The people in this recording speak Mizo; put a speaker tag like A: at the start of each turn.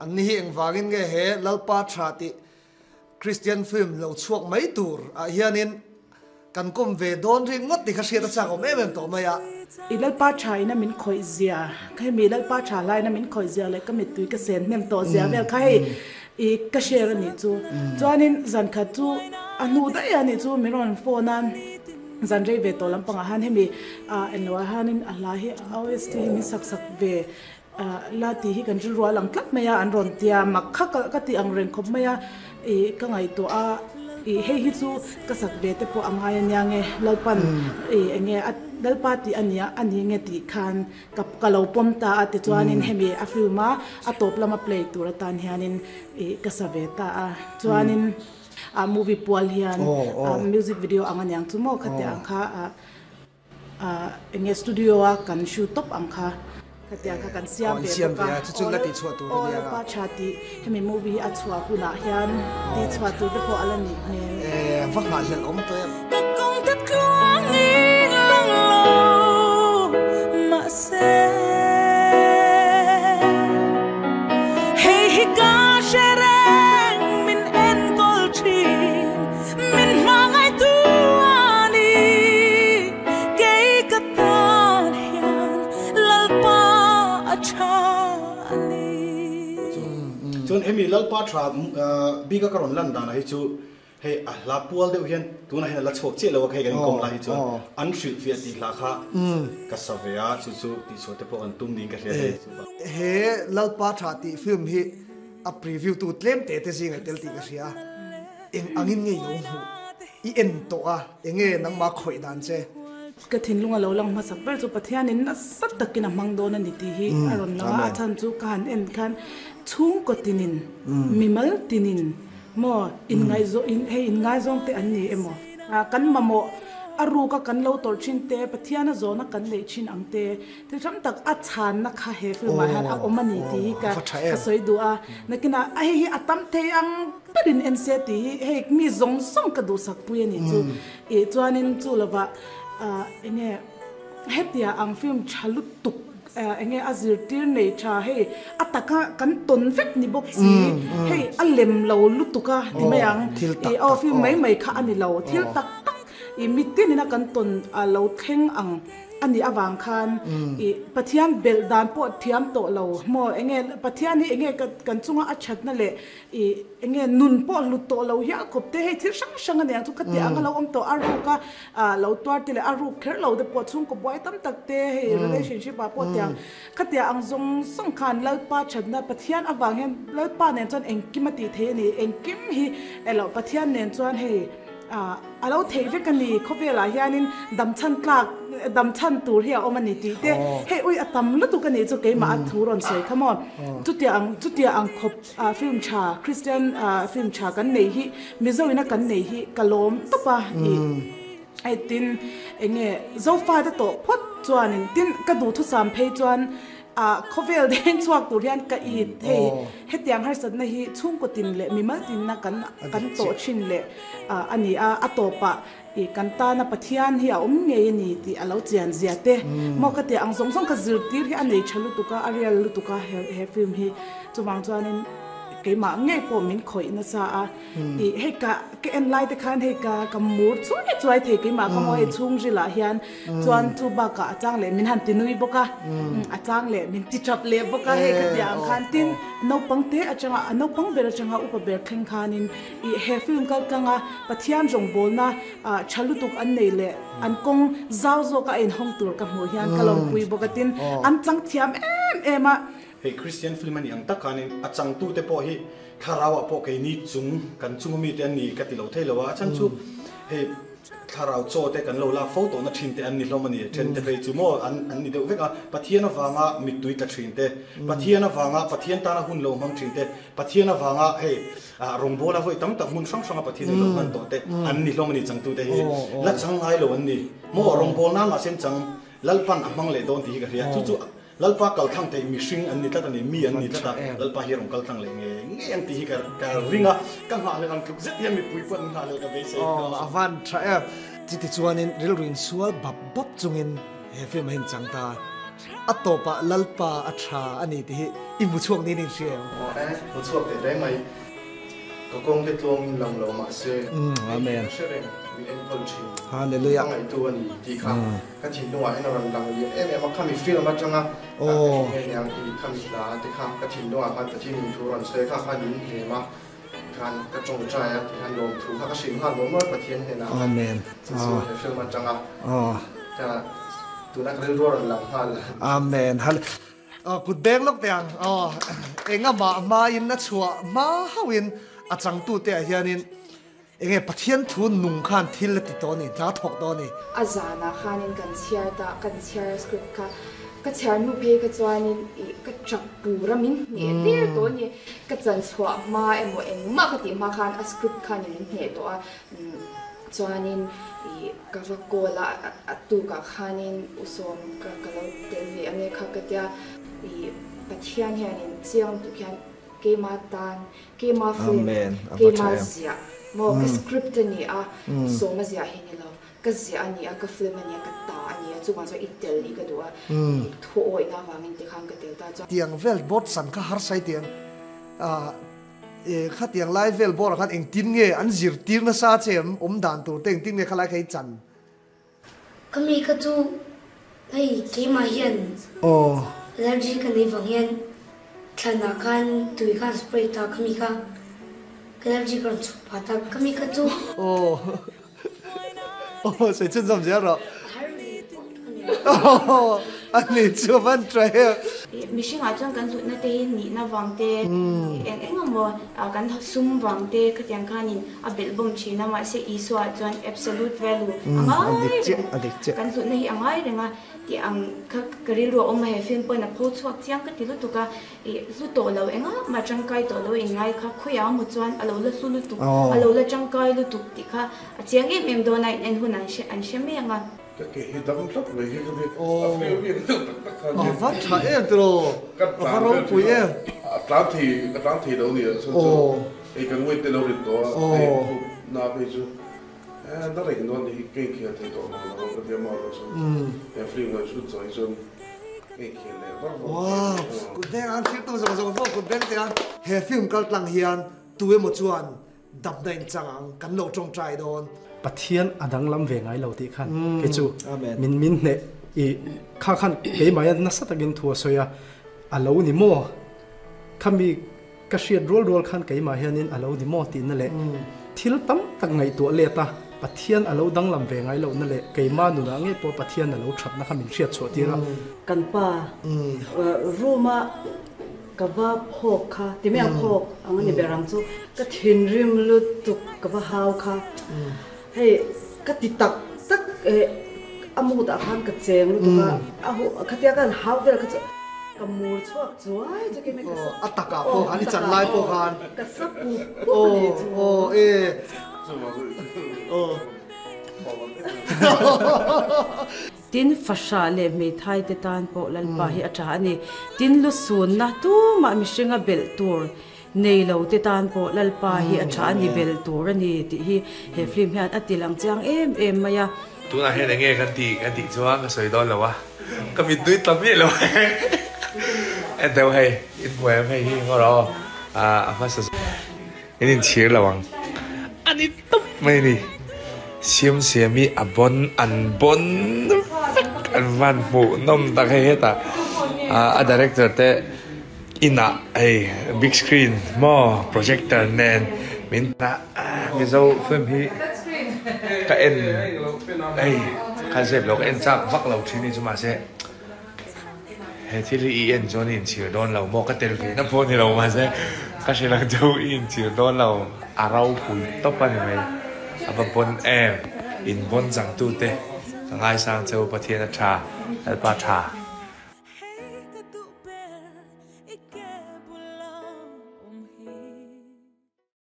A: Anni hi engvangin nge he Lalpa tha tih Christian film lo chhuak mai tur ah hianin kan kawm ve dawn ringawt tih kha hriat a chak awm em em tawh mai a.
B: I Lalpa tha ina min khawih zia, kha hemi Lalpa tha laina min khawih zia leh ka mittui ka sen hnem tawh zia vel kha hei i ka share a nih chu. Chuanin zan khat chu a hnu daih a nih chu min rawn phone a, zan rei ve tawh lampangah han hemi ah englo ah hianin a hla hi OST hi min sak sak ve La tih hi kan rilru a lang tlat mai a, an rawn tia mak kha ka tih ang reng khawp mai a, ih ka ngaihtuah a, ih hei hi chu ka sak ve te pawh a ngai ania nge Lalpan ih eng nge a Lalpa tih a nia a ni nge tih khan ka ka lo pawm ta a tichuanin hemi a film a a tawp lama play tur atan hianin ih ka sa ve ta a, chuanin ah movie pual hian music video ang aniang chu maw khatiang ang kha ah. Eng nge studio a kan shoot tawp ang kha khatiang kha kan siam ve bawk a aw Lalpa tha tih hemi movie hi a chhuah hunah hian tih chhuah tur te pawh a la nih hmel.
A: Va nghahhlelh awm tawh em.
C: Ka kawng te tluangin lang lo mahse hei hi ka hre reng min enkawl thin. Min hmangaihtu a ni, kei ka tan hian Lalpa a tha a ni.
D: Chuan hemi Lalpa tha bika ka rawn lan danah hi chu hei a hla pual deuh hian tunah hian a la chhuak chiah lo a, hei kan inkawm lai hi chuan an hrilhfiah tih hla kha ka sa ve a, chu chu tihchhuah te pawh kan tum niin ka hria hei chu.
A: He Lalpa tha tih film hi a preview tu tlem te te zingah tel tih ka hria. Eng angin nge i lo hmuh? I en tawh a, eng nge nangmah khawih dan che?
B: Ka thinlung a lo lang hmasak ber chu Pathianin nasa takin a hmang dawn a ni tih hi a rawn lang a, a chhan chu ka han en khan chhungkaw tinin, mimal tinin maw inngaihzaw hei inngaizawng te an ni emaw? Kan mamawh a ruka kan lo tawrh thin te, Pathiana zawhna kan neih thin ang te, Thil hrang tak a chhanna kha he film ah hian a awm a ni tih hi ka sawi duh a, nakinah a hei hi a tam thei ang berin en se tih hi hei mi zawng zawng ka duhsak pui a nih chu ih chuanin chu lovah eng nge hetia ang film tha lutuk eng nge a zirtir nei tha hei a taka kan tawn vek ni bawk si hei a lem lo lutuk a ti mai ang ih aw film mai mai kha a ni lo thil tak tak ih mitinin a kan tawn a lo thleng ang. A nih avang khan ih Pathian belh dan pawh thiam tawh lo maw enge Pathian hi enge kan chunga a thatna leh ih enge nun pawh hlut tawh lo hial khawp te hei thil hrang hrang a nia chu khatiang anga lo awm tawh a ruk a ah lo tuar te leh a ruk kher lo te pawh chhungkaw buai tam tak te hei relationship ah pawh tiang khatiang ang zawng zawng khan Lalpa thatna Pathian avang hian Lalpa nen chuan engkim a tih theih a ni engkim hi elo Pathian nen chuan hei A lo theih vek a ni, khawvelah hianin dam chhan tlak, dam chhan tur hi a awm a ni tih te, hei ui a tam lutuk a nih chu keimah a thu rawn sawi kha maw. Chutia ang, chutia ang khawp film tha, Christian film tha kan nei hi, Mizo ina kan nei hi ka lawm tawp a i hei tin eng nge Zofa te tawh phawt chuanin tin ka duhthusam phei chuan A khawvel deng chhuak tur hian ka it hei hetiang harsatna hi chhungkaw tin leh mimal tinna kan kan tawh thin leh a ni a, a tawpah i kan tana Pathian hi a awm ngei a ni tih a lo chian zia te maw ka tia ang zawng zawng ka zirtir hi a nei tha lutuk a, a real lutuk a he film hi chuvang chuanin keimah ngei pawh min khawih nasa a. Ih hei ka ka en lai te khan hei ka ka mur chuai chuai thei keimah kha maw hei chhungril ah hian chuan chu bakah a chang leh min han ti nui bawk a a chang leh min ti tap leh bawk a hei ka tih ang khan tin naupang te atanga a naupang ber atanga upa ber thleng khanin ih he film kal tlanga Pathian rawngbawlna ah tha lutuk an nei leh an kawng zau zawk a inhawng tur ka hmuh hian ka lawmpui bawk a tin an chang thiam em em a.
D: Hei Christian film a nih ang tak khanin a changtute pawh hi Thlarau ah pawh keini chung kan chunga mite an ni ka ti lo thei lo a, a chhan chu hei thlarau chaw te kan lo lak fo tawhna thin te an ni hlawm a ni, then te phei chu maw an an ni deuh vek a, Pathian avanga mittui tla thin te, Pathian avanga Pathian tana hun lo hmang thin te, Pathian avanga hei rawngbawla vawi tam tak hmun hrang hranga Pathian in lo hman tawh te an ni hlawm a ni changtu te hi la chang ngai lo an ni maw rawngbawl nan mahse an chang Lalpan a hmang leh dawn tih hi ka hria chu chu Lalpa kal thlang theih mihring an ni tlat a ni, mi an ni tlat a, Lalpa hi a rawn kal thlang leh nge nge ang tih hi ka ka ring a, ka nghahhlelh ang tluk zet hian mipui pawh an nghahhlelh ka beisei
A: Aw, a van tha em. Chutichuanin rilru insual bap bap chungin he film a inchang ta. A tawpah Lalpa a tha a ni tih hi i hmu chhuak niin i inhria em?
E: Aw e, hmu chhuak teh reng mai. Ka kawng te tluangin lang lo mahse, hei ka hre reng, min enkawl thin.
A: Hallelujah.
E: Ka ngaihtu a ni tih kha ka thinlungah hian a rawn lang lian em em a, khami film atanga ka hre nghe nghe ang i khami hla te kha ka thinlungah khan Pathian in thu rawn sawi kha khan min hnem a, khan ka tawngtai a ti khan lawmthu kha ka hrilh nghal maw maw Pathian hnenah
A: Amen.
E: Chu chu he film atanga ka tuna ka rilru a rawn lang nghal.
A: Amen. Hallelujah. Kut beng lawk teh ang. Enga mah hmain a chhuah hma hauhin a changtute ah hianin enge Pathian thu nung khan thil a ti tawh a ni, hna thawk tawh a ni.
F: A zanah khanin kan chhiar ta, kan chhiar script kha ka chhiar hnu phei kha chuanin ih ka chak tura min hneh der tawh a ni. Ka chan chhuah hma emaw engmah ka tih hma khan a script khanin min hneh tawh a, chuanin ih ka va call a, a tukah khanin u sawm ka ka lo tel ve ange kha ka tia, ih Pathian hianin chiang lutuk hian keima tan, keima film, keima ziah maw ka script a ni a, sawma ziah hi ni lo. Ka ziah a ni a, ka film a ni a, ka ta a ni a, chuvang chuan i tel nih ka duh a, thu awihna avangin tikhan ka tel ta chuan.
A: Tiang vel board san kha harsa i tiang kha tiang lai vel board ah khan engtin nge an zirtir nasa che em awm dan tur te engtin nge khalai kha i chan.
G: Ka mi kha chu hei keimah hian allergy ka nei vang hian thlanah khan tui khan spray ta ka mi kha ka allergy ka rawn chhuk pah ta ka mi kha chu.
A: Aw sawi chhunzawm zel rawh. Aw a ni chu a van tha em.
H: Mihringah chuan kan hlutna te hi nihna vang te, eng eng emaw kan sum vang te khatiang khanin a belh bawm thin a, mahse Isua chuan absolute value a ngai reng, kan hlutna hi a ngai reng a tih ang kha ka rilru a awm a, he film pawhin a pho chhuak chiang ka ti lutuk a. I hlu tawh lo engah mah tangkai tawh lo inngai kha khawiah maw chuan a lo la hlu lutuk, a lo la tangkai lutuk tih kha a chiang em em dawn a, in en hun an hre an hre mai ang a.
I: Ka ke hi dam tlat mai hi ka mi a feel bik deuh tak tak khan
A: A va tha em tiraw,
I: ka
A: a va ropui em.
I: A tlan thei ka tlan thei lo nia chuan chu hei kan weight te lo rit tawh a hei khup na phei chu eh na reng dawn hi ka inkhel thei tawh lo lo ka tia maw chuan he film kan shoot zawh hi chuan
A: Wow! Kut beng an thlir tu zawng zawng pawh kut beng teh a. He film kal tlang hian tu emaw chuan dapna in chang ang, kan lo tawngtai dawn.
J: Pathian a danglam ve ngai lo tih khan kei chu min min hneh i kha khan keimah nasa takin thu a sawi a, a lo ni maw? Khami ka hriat rual rual khan keimah hianin a lo ni maw tihna leh thil tam tak ngaihtuah let a, Pathian a lo danglam ve ngai lohna leh keimah nunah ngei pawh Pathian a lo thatna kha min hriat chhuah tir a.
K: Kan pa room a ka va phawk kha, ti mai ang phawk ang a ni ber ang chu, ka thinrim lutuk ka va hau kha, hei ka ti tak tak a mood ah khan ka cheng lutuk a, a khatia ka han hau vel kha chu ka mur chhuak chuai chu kei mai ka
A: A takah pawh khan i chan lai pawh khan
K: ka sa pup pup a ni chu.
A: Aw e.
K: Tin, fahrah leh hmeithai te tan pawh Lalpa hi a tha a ni. Tin, lusunna tumah mihringa belh tur nei lo te tan pawh Lalpa hi a tha a ni, belh tur a ni tih hi he film hian a ti lang chiang em em mai a.
L: Tunah hian enge kan tih kan tih chuan ka sawi dawn lo a, ka mittui tam miah lo en deuh hei in hmu em hei hi ngaw rawh aw a hmasa in inchhir lo ang a ni tawp mai a ni siam siam hi a bawn an bawn vek an van hmuh nawm tak hei hetah a director te inah hei big screen maw projector nen min Mizo film hi ka en hei kha zep lo ka en chak vak lo thin hi chu mahse he thil hi i en chuan i inchhir dawn lo maw ka tel ve na pawh ni lo mahse ka hre lang chu i inchhir dawn lo a ropui tawp a ni mai a va bawn em in bawn changtu te ka ngaisang cheu Pathian a tha Lalpa tha.